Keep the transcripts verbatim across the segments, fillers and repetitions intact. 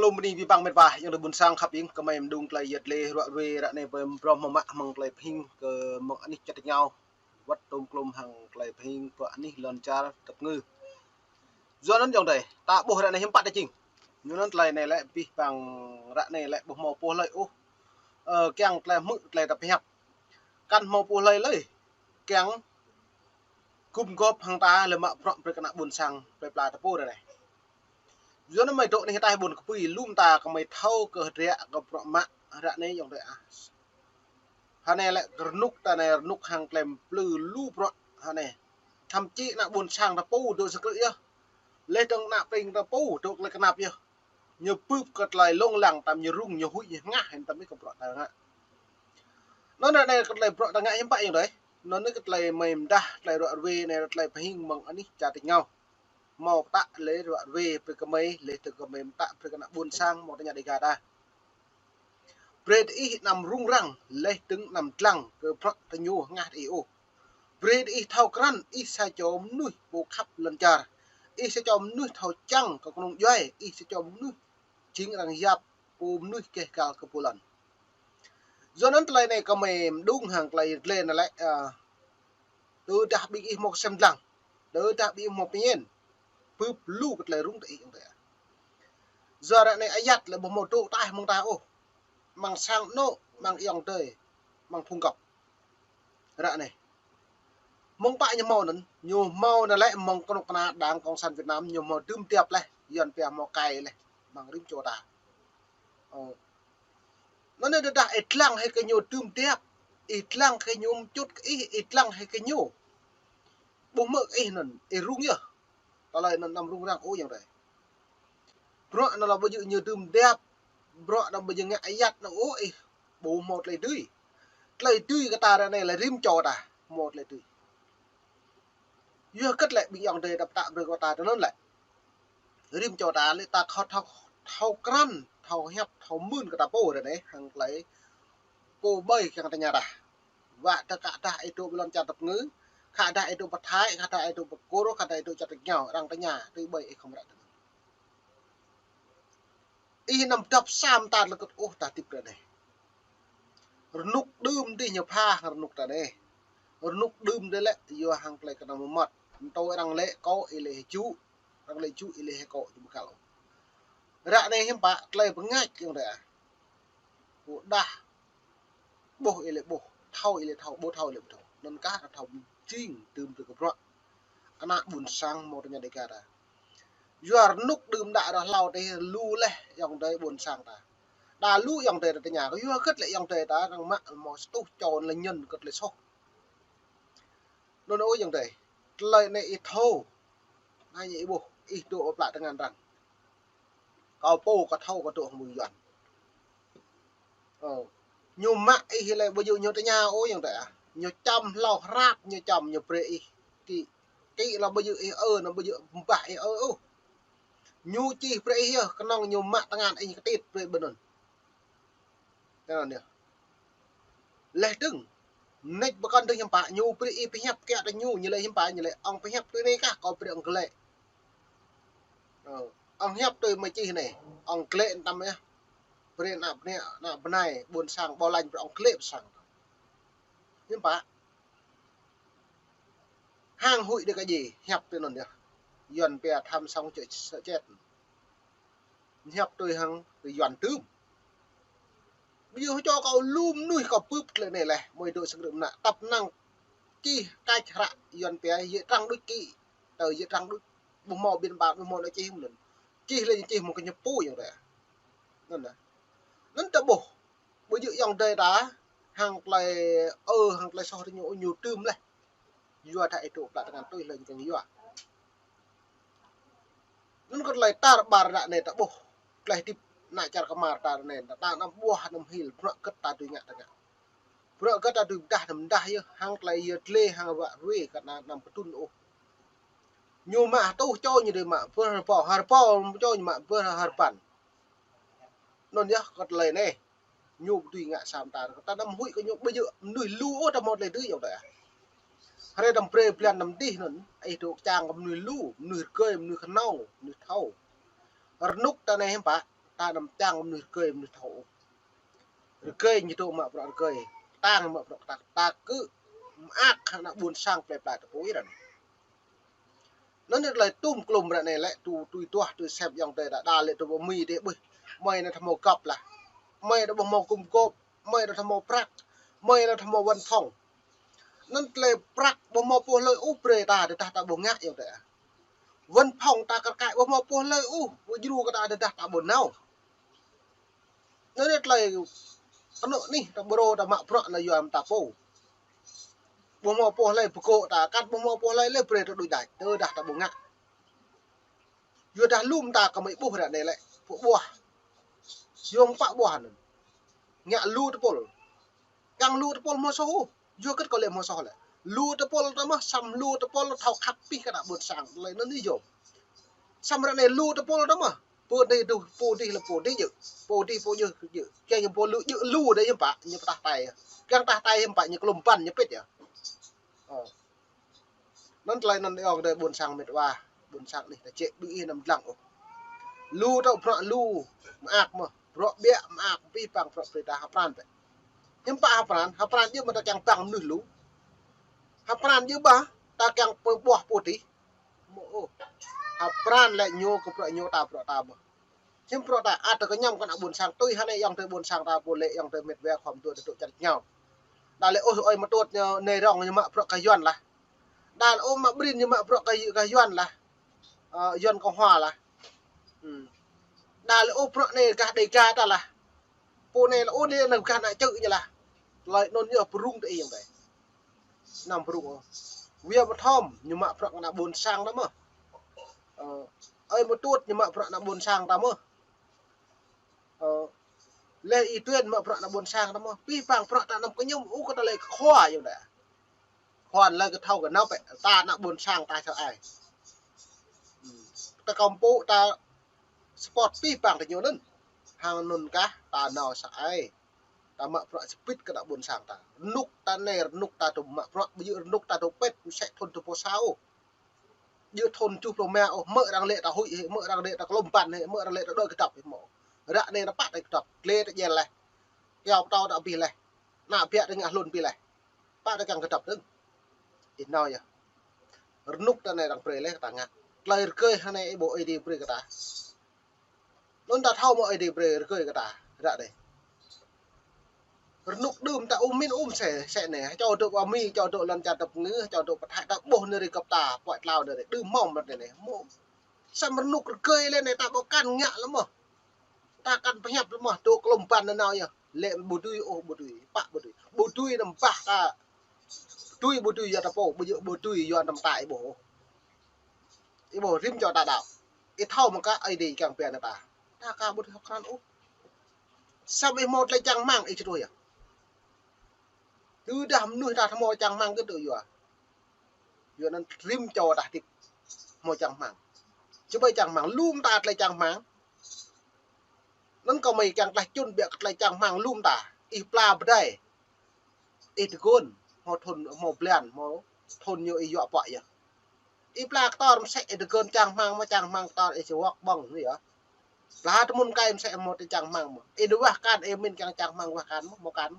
Klum bơni abih bang met wa, ayŏng adơi ƀuôn sang khăp ing, kơmơi mơđung tơlơi yăt lĕ ruă ruê ră anai pơm brŏm mơ̆ng mă mơ̆ng tơlơi pơhing kơ mơ̆ng anih čar tơngiao. Wơ̆t tơm klum hăng tơlơi pơhing pơ anih lŏn čar tơpơngư. Yua anŭn ayŏng adơi, ta ƀuh ră anai hiư̆m pă ta jing. Yua anŭn tơlơi anai lĕ abih bang ră anai lĕ ƀu hmâo pô hlơi ôh. Ơ, kiăng tơlơi hmư̆ tơlơi ta pơhiăp. Kăn hmâo pô hlơi lơi. Kiăng gum gŏp hăng ta lĕ mă bruă brơi kơ ană ƀuôn sang plơi pla ta pô ră anai. Yua anŭn mơi dŏ anih ataih ƀôn kơpui lŏm ta kơmơi thâo kơ hơdră kơ bruă mă ră anai ayŏng adơi ah. Hơnai lĕ rơnŭk ta anai rơnŭk hăng klem plư lu bruă hơnai. Thậm chí ană ƀuôn sang ta pô dŏ sơkrư̆ yơh. Leh dơ̆ng ană pring ta pô dŏ tơlơi kơnap yơh. Ñu bưp kơ tơlơi lông lăng tơm ñu rŭng ñu huĭ ñu hơngah hĭn tơm ih kơ bruă ta ngă. Anŭn anai kơ tơlơi bruă ta ngă hiư̆m pă ayŏng adơi. Anŭn anai kơ tơlơi mơi mơdah tơlơi ruă ruê anai tơlơi pơhing mơ̆ng anih čar tơngiao. Hmâo pơtă lĕ ruă ruê brơi kơmơi, leh dơ̆ng kơmơi pơtă brơi kơ ană ƀuôn sang hmâo tơña Dêga ta. Brơi tơ ih anăm rŭng răng, leh dơ̆ng anăm dlăng kơ bruă tơ ñu hơngah tơ ih ôh. Brơi tơ ih thâo krăn, ih sa čô mơnuih pô khăp lŏn čar. Ih sa čô mơnuih thâo čang kơ kơnung djuai, ih sa čô mơnuih jing arăng yap pô mơnuih keh kal kơ pô lŏn. Yua anŭn tơlơi anai kơmơi mơđung hăng tơlơi yăt lĕ anai lĕ, ơ, tơdah ƀing ih hmâo kơsem dlăng, tơdah ƀing ih hmâo pơñen, bưp lu kơ tơlơi rŭng tơ ih ayŏng adơi ah. Yua ră anai ayăt lĕ ƀu hmâo dŏ ataih mơ̆ng ta ôh. Mơ̆ng sang anŏ, mơ̆ng ayŏng adơi, mơ̆ng phung gŏp. Ră anai. Mơ̆ng pă ñu hmâo anŭn, ñu hmâo anŭn lĕ mơ̆ng kơnuk kơna Đảng Cộng sản Việt Nam, ñu hmâo dưm djăp leh, Yuan pia hmâo kai leh, mơ̆ng rĭm čô ta. Ơ. Anŭn anai tơdah ih dlăng hĭ kơ ñu dưm djăp, ih dlăng kơ ñu mčŭt kơ ih, ih dlăng hĭ kơ ñu ƀu hmư̆ kơ ih anŭn, ih rŭng yơh. Tơlơi anŭn anăm rŭng răng ôh ayŏng adơi. Bruă anŭn lŏ ƀu djơ̆ ñu dưm djăp, bruă anŭn ƀu djơ̆ ngă ayăt anŭn ôh ih ƀu hmâo tơlơi dưi. Tơlơi dưi kơ ta ră anai lĕ rĭm čô ta hmâo tơlơi dưi. Yua hơget lĕ ƀing ayŏng adơi ta pơtă brơi kơ ta tui anŭn lĕ. Rĭm čô ta lĕ ta khŏ thâo, thâo krăn, thâo hiăp, thâo mưn kơ ta pô ră anai hăng tơlơi pô ƀơi kiăng tơña ta. Wă tơ kă dah ih dŏ ƀơi lŏn čar tơpơngư, kă dah ih dŏ pơ Thái, kă dah ih dŏ pơ Kur, kă dah ih dŏ čar tơngiao, arăng tơña, tui ƀơi ih khŏm ră tơnŭn. Ih anăm dŏp sa mơta tơlơi kơt ôh ta hơdip ră anai. Rơnŭk đưm dih ñu pha hăng rơnŭk ta anai. Rơnŭk đưm dih lĕ yua hăng tơlơi kơnang mơmŏt. Mtô arăng lĕ kŏ ih lĕ hơju, arăng lĕ ju ih lĕ hơkŏ, ƀu kăl ôh. Ră anai hiư̆m pă tơlơi pơngač ayŏng adơi ah. Ƀu đah ƀuh ih lĕ ƀuh, thâo ih lĕ thâo, ƀu thâo ih lĕ ƀu thâo. Anŭn kah ta thâo jing dưm brơi kơ bruă ană ƀuôn sang hmâo tơña Dêga ta. Yua rơnŭk đưm đă ră hlâo tơ lu leh ayŏng adơi ƀuôn sang ta. Đa lu ayŏng adơi ta tơña, yua hơget lĕ ayŏng adơi ta arăng mă hmâo sa rơtuh čô lĕ ñen kơ tơlơi soh. Anŭn ôh ayŏng adơi, tơlơi anai ih thâo. Anai ñu ih ƀuh, ih dŏ pơ plă tơngan arăng. Kâo pô kâo thâo kâo dŏ hăng ƀing Yuan. Ơ. Ñu mă ih lĕ ƀu djơ̆ ñu tơña ôh ayŏng adơi ah. Ñu čăm hlâo hrăp ñu čăm ñu brơi ih. Kĭ, kĭ lŏ ƀu djơ̆ ih ơ, anŭn ƀu djơ̆ ƀah ih ơ ôh. Ñu čih brơi ih yơh, kơnơ̆ng ñu mă tơngan ih kơtit brơi ƀơi anŭn. Tơ anŭn yơh. Leh dơ̆ng, mơneč pơkŏn dơ̆ng hiư̆m pă, ñu brơi ih pơhiăp kiăng tơ ñu, ñu lĕ hiư̆m pă, ñu lĕ ŏng pơhiăp tui anai kah, kâo brơi ŏng glaĭ. Ơ, ŏng hiăp tui mơi čih anai, ŏng glaĭ tăm yơh. Brơi ană bơnai, ană bơnai, ƀuôn sang, ƀô̆ lañ brơi ŏng glaĭ pơ sang. Hiư̆m pă. Hăng huĭ đĭ kơ djai, hiăp tui anŭn yơh. Yuan pia tham sống sợ chết. Hiăp tui hăng tui Yuan tưm. Ƀu djơ̆ hơčô kâo lŏm mơnuih kâo bưp tơlơi anai leh, mơi dŏ sơkrư̆ mơnă. Tăp năng čih kač hră Yuan pia, yơh trăng đôč kĭ. Tơ yơh trăng đôč, ƀu hmâo biên bản, ƀu hmâo anai čih mơ̆n. Čih lĕ čih mơ̆ng kơ ñu pô ayŏng adơi. Anŭn anai. Anŭn ta ƀuh. Ƀu djơ̆ ayŏng adơi ta, hăng tơlơi, ơ, hăng tơlơi soh tơ ñu, ñu tưm leh. Yua ta ih dŏ plă tơngan tui lĕ ñu kơ ñu yua. Anŭn kơ tơlơi tar ƀar ră anai ta ƀuh. Tơlơi hơdip ană čar kơmar ta ră anai, ta anăm ƀuah anăm hil, bruă hơget ta dưi ngă ta ngă. Bruă hơget ta dưi pơdah anăm pơdah yơh, hăng tơlơi yơh dlê, hăng ruă ruê kơ ană anăm pơtrŭn ôh. Ñu mă sa rơtuh čô ñu dưi mă bơ rơbâo, ha rơbâo čô ñu mă bơ ha rơbăn. Anŭn yơh kơ tơlơi anai. Ñu ƀu dưi ngă sa mơta. Ta anăm huĭ kơ ñu ƀu djơ̆ mơnuih lu ôh ta hmâo tơlơi dưi ayŏng adơi ah. Hrơi anăm brơi blan anăm dih anŭn, ih dŏ kơčang kơ mơnuih lu, mơnuih rơgơi, mơnuih kơnong, mơnuih thâo. Rơnŭk ta anai hiư̆m pă. Ta anăm čang mơnuih rơgơi, mơnuih thâo ôh. Rơgơi ñu dŏ mă bruă rơgơi. Tang mă bruă ta, ta kơ mơak hăng ană ƀôn sang plei pla ta pô ih ră anai. Anŭn yơh tơlơi tum klum ră anai lĕ tu tui tuah tui sem ayŏng adơi đa đa lĕ tu ƀu mĭn dêh ƀuh. Mơi anai ta hmâo găp lah. Mơi anai ƀu hmâo gum gôp. Mơi anai ta hmâo prăk. Mơi anai ta hmâo văn phòng. Anŭn tơlơi prăk ƀu hmâo pô hlơi ôh brơi ta, tơdah ta ƀu ngă ayŏng adơi. Văn phòng ta kar kaĭ ƀu hmâo pô hlơi ôh, ƀu djru kơ ta, tơdah ta ƀu nao. Anŭn yơh tơlơi kơnuk anih ta ƀrô ta mă bruă anai yua mơ̆ ta pô. Ƀu hmâo pô hlơi pơgô̆ ta, kăn ƀu hmâo pô hlơi lĕ brơi ta đôč đač, tơdah ta ƀu ngă. Yua dah lŏm ta kơ mơi ƀuh ră anai lĕ, pơƀuah. Yua mơ̆ pă ƀuah anŭn. Ngă lu tơpul. Kiăng lu tơpul hmâo soh ôh. Yua hơget kâo lĕ hmâo soh lĕ. Lu tơpul ta mơ̆, samơ̆ lu tơpul thâo khăp pih kơ ană ƀôn sang. Tơlơi anŭn yơh yôm. Samơ̆ ră anai lu tơpul ta mơ̆. Pô anai dŏ, pô adih lĕ pô adih djơ̆. Pô adih pô djơ̆, djơ̆. Kiăng ñu pô lu djơ̆ lu đơi hiư̆m pă, ñu pơtah tai yơh. Kiăng tah tai hiư̆m pă, ñu klum ban, ñu pĭt yơh. Ơ. Anŭn tơlơi anŭn ayŏng adơi ƀôn sang met wa, ƀôn sang anih ta jĕ ƀing ih anăm dlăng ôh. Lu tŏ bruă lu mơak mơ̆, bruă ƀiă mơak pih pang bruă brơi ta hơpran bĕ. Hiư̆m pă hơpran, hơpran djơ̆ mơ̆ ta kiăng pang mơnuih lu. Hơpran djơ̆ ƀă, ta kiăng pơƀuah pô adih. Mơ̆ ôh. Hơpran lĕ ñu kơ bruă ñu ta bruă ta mơ̆. Hiư̆m bruă ta, ăt ta kơñăm kơ ană ƀôn sang tui hơnai ayŏng adơi ƀôn sang ta pô lĕ ayŏng adơi met wa khŏm dua ta dŏ čar čnhao. Đa lĕ ôh ơi mơtŭt ñu anai rŏng ñu mă bruă kơ Yuan lah. Đa lĕ ôh mă Brin ñu mă bruă kơ, kơ Yuan lah. Ơ, Yuan Cộng Hòa lah. Hmm. Đa lĕ ôh bruă anai gah Đêga ta lah. Pô anai lĕ ôh anai anăm gah ană čư̆ ñu lah. Tơlơi anŭn yơh pơrŭng tơ ih ayŏng adơi. Anăm pơrŭng ôh. Wia Bơthom ñu mă bruă ană ƀôn sang ta mơ̆. Ơ, ơi mơtŭt ñu mă bruă ană ƀôn sang ta mơ̆. Ơ, lĕ Y Tuyên mă bruă ană ƀôn sang ta mơ̆. Pih pang bruă ta anăm kơñum ôh kơ tơlơi khua ayŏng adơi. Khua lĕ kơ thâo kơ nao pĕ ta ană ƀôn sang ta sa ai. Hmm. Ta kơmpŭ ta support pih pang ta ñu anŭn. Hăng anŭn kah ta nao sa ai. Ta mă bruă sơbĭt kơ ană ƀôn sang ta. Rơnŭk ta anai, rơnŭk ta dŏ mă bruă, ƀu djơ̆ rơnŭk ta dŏ pĭt, mơsĕ thun dua pluh sa ôh. Djơ̆ thun tơjuh pluh rơma ôh, mơ̆ arăng lĕ ta huĭ hĕ, mơ̆ arăng lĕ ta klum ban hĕ, mơ̆ arăng lĕ ta đuaĭ kơdŏp hĕ mơ̆. Ră anai ta pă ta kơdŏp, glai ta djel laih. Kyâo pơtâo ta abih laih. Ană ƀiă ta ngă hlŭn abih laih. Pă ta kiăng kơdŏp dơ̆ng. Ih nao yơh. Rơnŭk ta anai arăng brơi laih kơ ta ngă. Tơlơi rơgơi hơnai ih ƀuh Ơi Adai brơi kơ ta. Anŭn ta thâo mơ̆ Ơi Adai brơi rơgơi kơ ta, ră anai. Rơnŭk đưm ta ƀu mĭn ôh mơsĕ, mơsĕ anai. Čô dŏ pơ Mi, čô dŏ lŏn čar tơpơngư, čô dŏ pơthai ta ƀuh anai rơgơi kơ ta, pơai tlao anai, đưm mơ̆ mơ̆ anai. Mơ̆. Samơ̆ rơnŭk rơgơi lĕ anai ta ƀu kăn ngă lĕ mơ̆. Ta kăn pơhiăp lĕ mơ̆, dŏ klum ban anai nao yơh. Lĕ ƀu dưi ôh, ƀu dưi, pă ƀu dưi. Ƀu dưi anăm bah ta. Ƀu dưi, ƀu dưi yua ta pô, ƀu dưi, ƀu dưi yua anăm ta ih ƀuh ôh. Ih ƀuh rĭm čô ta đaŏ. Ih thâo mơ̆ kơ Ơi Adai kiăng pia ană ta. Ta aka ƀu dưi hơkrăn ôh. Samơ̆ ih hmâo tơlơi čang rơmang ih či truh yơh. Tơdah mơnuih ta hmâo čang rơmang kơ tŭ yua. Yua anŭn rĭm čô ta hơdip hmâo čang rơmang. Čơbơi čang rơmang, lŏm ta tơlơi čang rơmang. Anŭn kơ mơi kiăng tlaih čun biă kơ tơlơi čang rơmang lŏm ta. Ih pla pơdai. Ih tơgŭn, hmâo thun, hmâo blan, hmâo thun ñu ih yua pă yơh. Ih pla kơtor mơsĕ ih tơgŭn čang rơmang mơ̆, čang rơmang kơtor ih či wŏk ƀơ̆ng yơh. Pla tơmun kai mơsĕ hmâo tơlơi čang rơmang mơ̆. Ih wah akan, ih mĭn kiăng čang rơmang wah akan mơ̆, hmâo akan.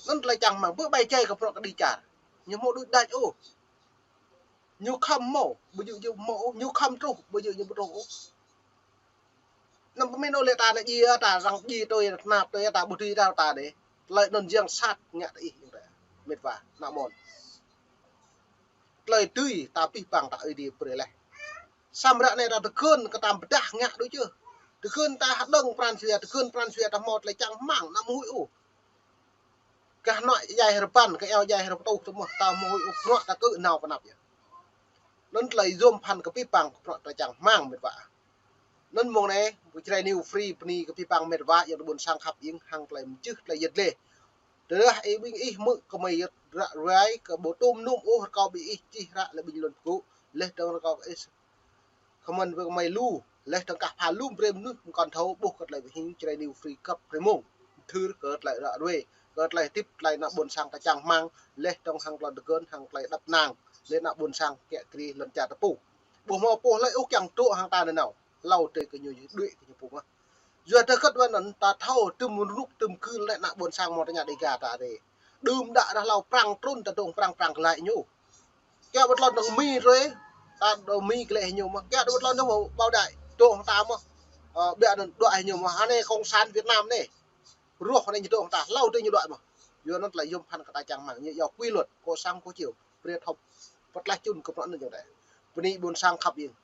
Anŭn tơlơi čang rơmang, ƀơi ƀai jai kơ bruă kơđi čar. Ñu hmâo đuaĭ đač ôh. Ñu khŏm hmâo, ƀu djơ̆ ñu hmâo ôh, ñu khŏm truh, ƀu djơ̆ ñu ƀu truh ôh. Anăm pơmĭn ôh lĕ ta ană djai, ta arăng djai tui, ta tơnap tui, ta ƀu dưi ta, ta anai. Tơlơi anŭn yang sat ngă tơ ih, met wa, ană mơ̆n. Tơlơi dưi ta pih pang ta Ơi Adai brơi laih. Samơ̆ ră anai ta tơgŭn kơ ta pơdah ngă đôč yơh. Tơgŭn ta hơđơ̆ng pran jua, tơgŭn pran jua ta hmâo tơlơi čang rơmang, anăm huĭ ôh. Gah anŏ djai rơbăn, gah eo djai rơtuh tơ mơ̆, ta hmâo huĭ ôh, bruă ta kơ nao pơ anăp yơh. Anŭn tơlơi yôm phăn kơ pih pang kơ bruă ta čang rơmang met wa. Anŭn mông anai, ƀu Jrai New Free bơni kơ pih pang met wa, ayŏng adơi ƀôn sang khăp ing hăng tơlơi mơčih, tơlơi yet lĕ. Tơdah ih ƀing ih hmư̆ kơ mơi ră ruai, kơ ƀu tŭm nŭm ôh, rơkâo ƀing ih čih ră lĕ ƀing lŏn pơgŭ, laih dơ̆ng rơkâo ih Kơmăn wơ̆ng mơi lu, laih dơ̆ng kah pha lŏm brơi mơnuih mơkŏn thâo ƀuh kơ tơlơi ƀing hing Jrai New Free găp brơi mông. Thưr kơ tơlơi ră ruai, kơ tơlơi hơdip tơlơi ană ƀôn sang ta čang rơmang, laih dơ̆ng hăng tơlơi tơgŭn, hăng tơlơi đăp năng, laih ană ƀôn sang kiă kriê lŏn čar ta pô. Ƀu hmâo pô hlơi ôh kiăng dŏ hăng ta nanao. Hlâo tơi kơ ñu, ñu đuaĭ kơ ñu pô mơ̆n. Yua tơ kơ̆t wơ̆t anŭn ta thâo tơm rơnŭk tơm kưl lĕ ană ƀôn sang mơ̆ng tơña Dega ta tê. Đưm đă ră hlâo prăng trŭn ta dŏng prăng prăng kơ laĭ ñu. Kiăng ƀu tlôn dŏng Mi rơi, ta dŏng Mi kơ laĭ ñu mơ̆n. Kiăng ƀu tlôn dŏng ƀâo đai, dŏng ta mơ̆n. Ơ, biă anŭn đuaĭ ñu mơ̆n. Anai Cộng sản Việt Nam anai. Ruah anai ñu dŏng ta, hlâo tơi ñu đuaĭ mơ̆n. Yua anŭn tơlơi yôm phăn kơ ta čang rơmang, ñu yua quy luật, kơ sang kơ chiu, brơi thŏp, pơtlaih čun kơ prŏng anŭn yơh đe. Bơni ƀôn sang khăp ing.